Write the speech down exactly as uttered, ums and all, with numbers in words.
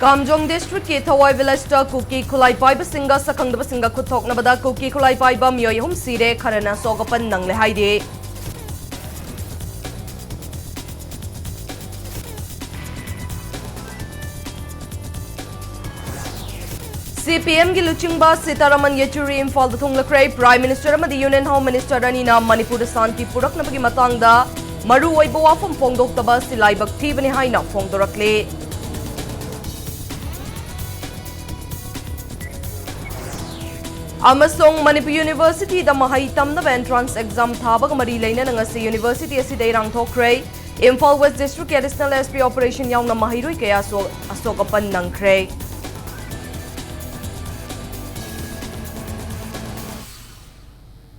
ꯀꯥꯝꯖꯣꯡ ꯗꯤꯁꯇ꯭ꯔꯤꯛꯀꯤ ꯊꯋꯥꯏ ꯚꯤꯂꯦꯖꯇ ꯀꯨꯀꯤ ꯈꯨꯠꯂꯥꯏ ꯄꯥꯏꯕꯁꯤꯡꯒ ꯁꯛꯈꯪꯗꯕꯁꯤꯡꯒ ꯈꯨꯠ ꯊꯣꯛꯅꯕꯗ ꯀꯨꯀꯤ ꯈꯨꯠꯂꯥꯏ ꯄꯥꯏꯕ ꯃꯤꯑꯣꯏ ꯑꯍꯨꯝ ꯁꯤꯔꯦ, ꯈꯔꯅ ꯑꯁꯣꯛ ꯑꯄꯟ ꯅꯪꯂꯦ ꯍꯥꯏꯔꯤ꯫ ꯁꯤꯄꯤꯑꯦꯝꯒꯤ ꯂꯨꯆꯤꯡꯕ ꯁꯤꯇꯥꯔꯥꯃꯟ ꯌꯦꯆꯨꯔꯤ ꯏꯝꯐꯥꯜꯗ ꯊꯨꯡꯂꯈ꯭ꯔꯦ꯫ ꯄ꯭ꯔꯥꯏꯝ ꯃꯤꯅꯤꯁꯇꯔ ꯑꯃꯗꯤ ꯌꯨꯅꯤꯌꯟ ꯍꯣꯝ ꯃꯤꯅꯤꯁꯇꯔ ꯑꯅꯤꯅ ꯃꯅꯤꯄꯨꯔꯗ ꯁꯥꯟꯇꯤ ꯄꯨꯔꯛꯅꯕꯒꯤ ꯃꯇꯥꯡꯗ ꯃꯔꯨꯑꯣꯏꯕ ꯋꯥꯐꯝ ꯐꯣꯡꯗꯣꯛꯇꯕ ꯑꯁꯤ ꯂꯥꯏꯕꯛ ꯊꯤꯕꯅꯤ ꯍꯥꯏꯅ ꯐꯣꯡꯗꯣꯔꯛꯂꯤ꯫ ꯑꯃꯁꯨꯡ ꯃꯅꯤꯄꯨꯔ ꯌꯨꯅꯤꯚꯔꯁꯤꯇꯤꯗ ꯃꯍꯩ ꯇꯝꯅꯕ ꯑꯦꯟꯇ꯭ꯔꯥꯟꯁ ꯑꯦꯛꯖꯥꯝ ꯊꯥꯕꯒ ꯃꯔꯤ ꯂꯩꯅꯅ ꯉꯁꯤ ꯌꯨꯅꯤꯚꯔꯁꯤꯇꯤ ꯑꯁꯤꯗ ꯏꯔꯥꯡ ꯊꯣꯛꯈ꯭ꯔꯦ꯫ ꯏꯝꯐꯥꯜ ꯋꯦꯁ ꯗꯤꯁꯇ꯭ꯔꯤꯛꯀꯤ ꯑꯦꯗꯤꯁꯅꯦꯜ ꯑꯦꯁ ꯄꯤ ꯑꯣꯄꯔꯦꯁꯟ ꯌꯥꯎꯅ ꯃꯍꯩꯔꯣꯏ ꯀꯌꯥꯁꯨ ꯑꯁꯣꯛ ꯑꯄꯟ ꯅꯪꯈ꯭ꯔꯦ꯫